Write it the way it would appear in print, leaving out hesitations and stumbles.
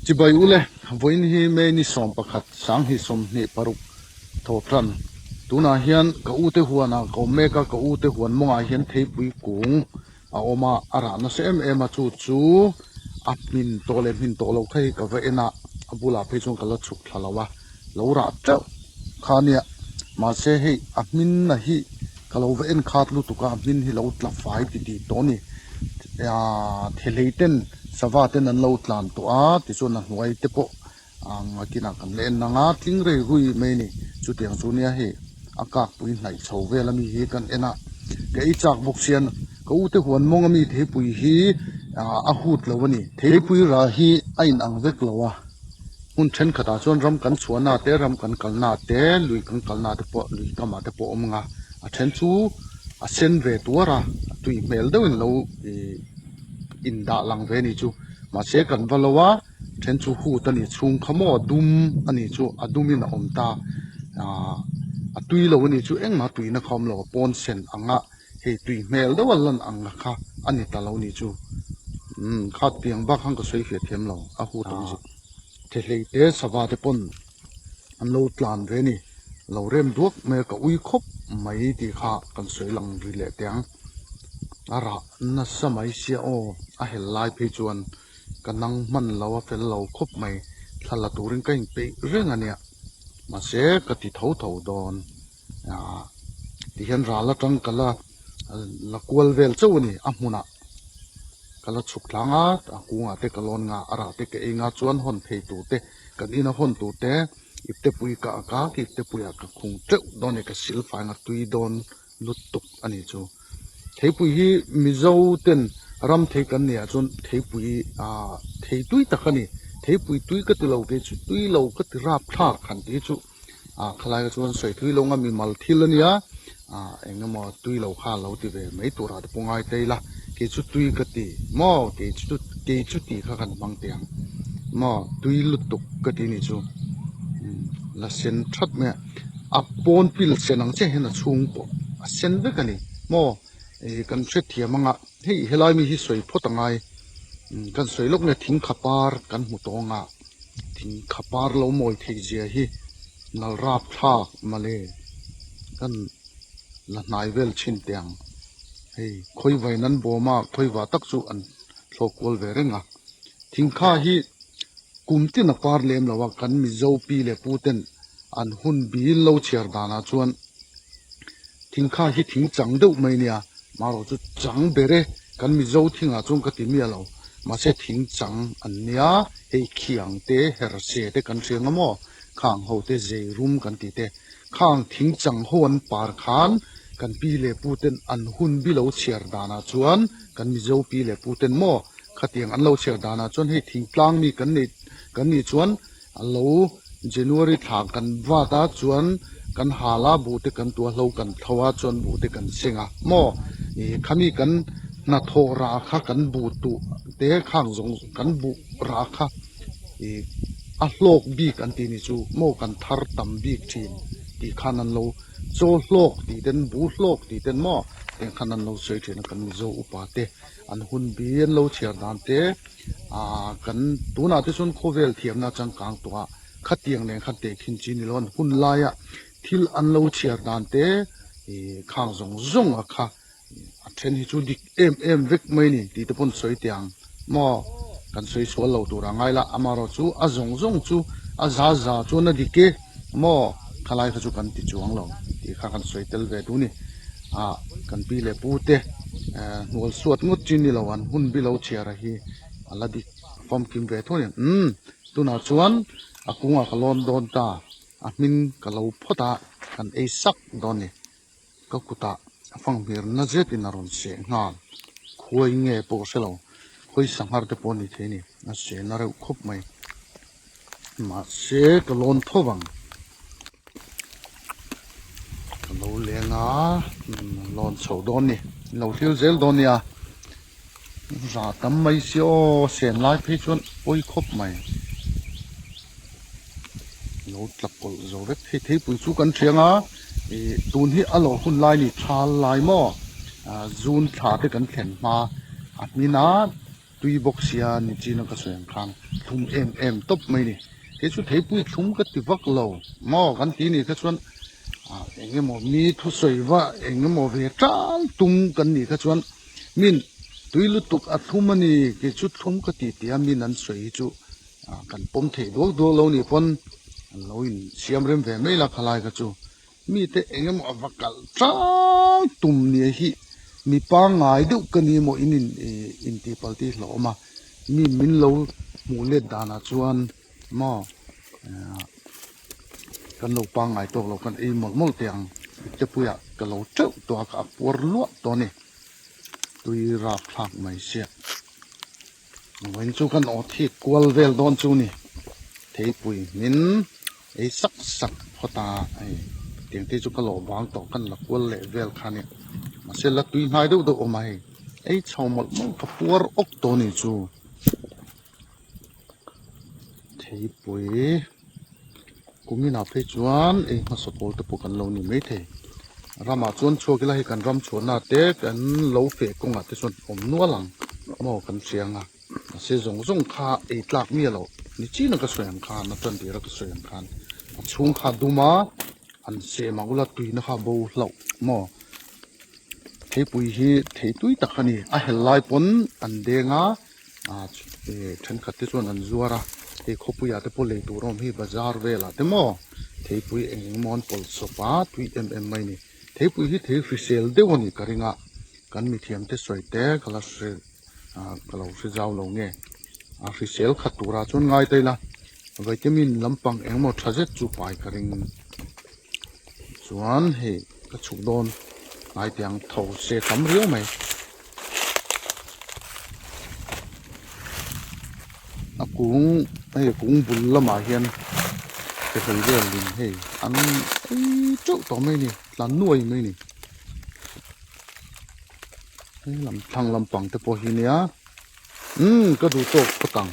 Chibai ule, vawiin hi May ni 11 2026 thaw tan. Tunah hian ka ute huanah ka awm mek a, ka ute huan mawngah hian theipui kung a awm a, a rah nasa em em a, chu chu a hmin tawh leh hmin tawh loh kha hi ka va en a, a bulah phei chuan ka la chhuk thla lo a, lo rah teuh kha nia, mahse hei a hmin na hi ka lo va en khat lutuk a, a hmin hi lo tla fai ti tih tawh a ni, aaa thehlei ten sava ten an lo tlan tawh a, tichuan a hnuai te pawh Ang a kinah kan la en ang a, tling rei hui mai a ni. Chutiang chu nia hei a kakpui hnaih chho vel ami hi kan en a, ka ei chak bawk sian ka ute huan mawng ami theipui hi a hut lo a ni. Theipui ra hi a in ang vek lo a, hmun thenkhatah chuan ram kan chhuahna te, ram kan kalna te, lui kan kalna te pawh lui kamah te pawh a awm ang a, a then chu a sen ve tuar a, a tui hmel deuhin lo ih indah lang ve a ni chu, mahse kan va lo a. Then chu hut a nih chhung kha maw dum a nih chu a dumin a awm ta aah a tui lo a nih chu engmah tuihna kha awm lo a pawn sen ang a hei tui hmel deuh a lan ang kha a ni ta lo a nih chu umm kha tiang bak khan ka sawi fiah thiam lo a hut awm zet thehlei te sava te pawn an lo tlan ve a ni lo rem duak mai a ka ui khawp mai tih kha kan sawi lang ri leh teh ang a rah nasa mai sia aw a hel lai phei chuan. Ka nang hman lo a fel lo khawp mai, thla la turin ka inpeih reng a nia. Mahse ka ti tho tho dawn. Aah tihian ral atang ka la la kual vel chauh a ni a hmunah ka la chhuk tlang a, a kungah te ka lawn nga, a rah te ka ei nga chuan hawn thei tur te kan ina hawn tur te iptepui ka ak a, iptepuiah ka khung teuh dawn a ni, ka silfai nga tui dawn. lutuk a ni chu. Theipui hi Mizo ten ram thei kan nei ah chuan theipui ah thei tui tak a ni. Theipui tui ka ti lo kei chu tui lo ka ti rap thlak han tih hi chu ah khalai kha chuan sawi thui lo nga mimal thil a nia ah eng emaw tui lo kha lo ti ve mai tur ah te pawh ngai ta ila kei chu tui ka ti maw kei chu kei chu tih kha kan hmang teh ang maw tui lutuk ka ti ni chu la sen that mai a. A pawn pil sen ang chiah hian a chhung pawh a sen vek a ni maw ih kan hrethiam ang a hei helai mi hi sawi phawt a ngai kan sawi lawk nge thing kha par kan hmu tawh ang a thing kha par lo mawi theih zia hi nal rap thlak mawle kan la hnai vel thin teh ang hei khawivain an bawm a khawivah tak chu an thlawk kual ve reng a thing kha hi kum tin a par lem lo a kan Mizo pi leh pu ten An hun bil lo chhiar danah chuan thingkha hi thing chang deuh mai nia, marawh chu chang ber e, kan Mizo thingah chuan ka ti miah lo, mahse thing chang an nia, hei khiang te herse te kan hria nga maw, khang ho te zei rum kan tih te, khang thing chang ho an par khan kan pi leh pu ten an hun bi lo chhiar danah chuan kan Mizo pi leh pu ten maw khatiang an lo chhiar danah chuan hei thingtlang mi kan nei kan nih chuan A lo January thla kan vat a chuan kan hal a buh te kan tuah hlo kan thlo a chuan buh te kan seng a maw ih khami kan hnathawh rah kha kan buh tuh te khang zawng kan buh rah kha ih a hlawk bik an tih ni chu maw kan thar tam bik thin tih khan an lo chaw hlawk tih ten buh hlawk tih ten maw tiang khan an lo sawi thin a kan Mizo upa te an hun bi an lo chhiar dan te. Aaa kan tunah te chuan khawvel thiamna changkang tawh a, khatiang nen khan tehkhin chi ni lo an hun laia thil an lo chhiar dan te ih khang zawng zawng a kha a then hi chu dik em em vek mai ni tih te pawn sawi teh ang maw kan sawi sual lo tur a ngai la amaherawh chu a zawng zawng chu a za za chuan a dik e maw khalai kha chu kan ti chuang lo tih kha kan sawi tel ve duh a ni. Ah kan pi leh pu te eh hnual suat ngawt chi ni lo an hun bi lo chhiar a hi a la dik famkim ve tho a ni umm tunah chuan a kungah ka lawn dawn ta a hming ka lo phawt a kan ei sak dawn a ni ka kutah a fanghmir na zetin a rawn seh nghal khuai nge pawh hre lo khawi sanghar te pawh a ni thei a ni a seh na reuh khawp mai mahse ka lawn tho vang. Ka lo leng a lawn chho dawn ni lo thil zel dawn nia za tam mai si aw sen lai phei chuan pawi khawp mai lo tla kawlh zo vek thei theipui chu kan thiang a ih tun hi a lo hun lai ni thal lai maw ah zun thla te kan thlen hma a hmin a. tui bawk sia nichin a ka sawi ang khan thlum em em tawp mai ni. Kei chu theipui thlum ka ti vak lo maw kan ti nih kha chuan ah eng emaw mi thusawi va eng emaw ve tan tum kan nih kha chuan min tui lutuk a thlum a ni kei chu thlum ka ti tih a min an sawi hi chu ah kan pawm theih duak duak lo nih pawn an lo in siam rem ve mai la khalai kha chu mite eng emaw a va kalh tan tum nia hi mi pangngai deuh ka ni emaw in in tih palh tih hlauhawm a mi min lo hmuh let danah chuan maw kan lo pangngai tawk lo kan ei mawlh mawlh teh ang te puiah ka lo teuh tawh a ka a puar luah tawh a ni tui rap thlak mai sia vawiin chu kan aw thik kual vel dawn chu ni theipui hmin ei sak sak phawt a hei tiang te chu ka lawh vang tawh kan la kual leh vel kha nia mahse la tui hnai deuh deuh awm a hei ei chho mawlh mawlh ka puar awk tawh a ni chu. Theipui kuminah phei chuan ei hmasa pawl te pawh kan lo ni maithei ramah chuan chhuak ila hei kan ram chhuahna te kan lo feh kawngah te chuan awm nual ang maw kan hria ang a mahse zawng zawng kha ei tlak miah loh ni chin a ka sawi ang khan a tan tir a ka sawi ang khan a chhung kha dum a an seh mah ula tuina kha bo hlauh maw. Theipui hi thei tui tak a ni a hel lai pawn an deng a. Ah thenkhat te chuan an zuar a hei khawpuiah te pawh lei tur a awm hi bazar velah te maw theipui eng eng emaw an pawlh sawp a tui em em mai a ni theipui hi thei hrisel deuh a nih ka ring a kan mithiam te sawi te ka la hre ah ka lo hre zau lo nge a hrisel khat turah chuan ngai ta ila vitamin lampang eng emaw tha zet chu pai ka ring chuan hei ka chhuk dawn hnai tiang tho se tam riau mai. A kung hei kung bul lamah hian ke hlei vel in hei an ei teuh tawh mai a ni tlan nuai mai a ni he lam thlang lampang te pawh hi nia umm ka duh tawk phawt ang.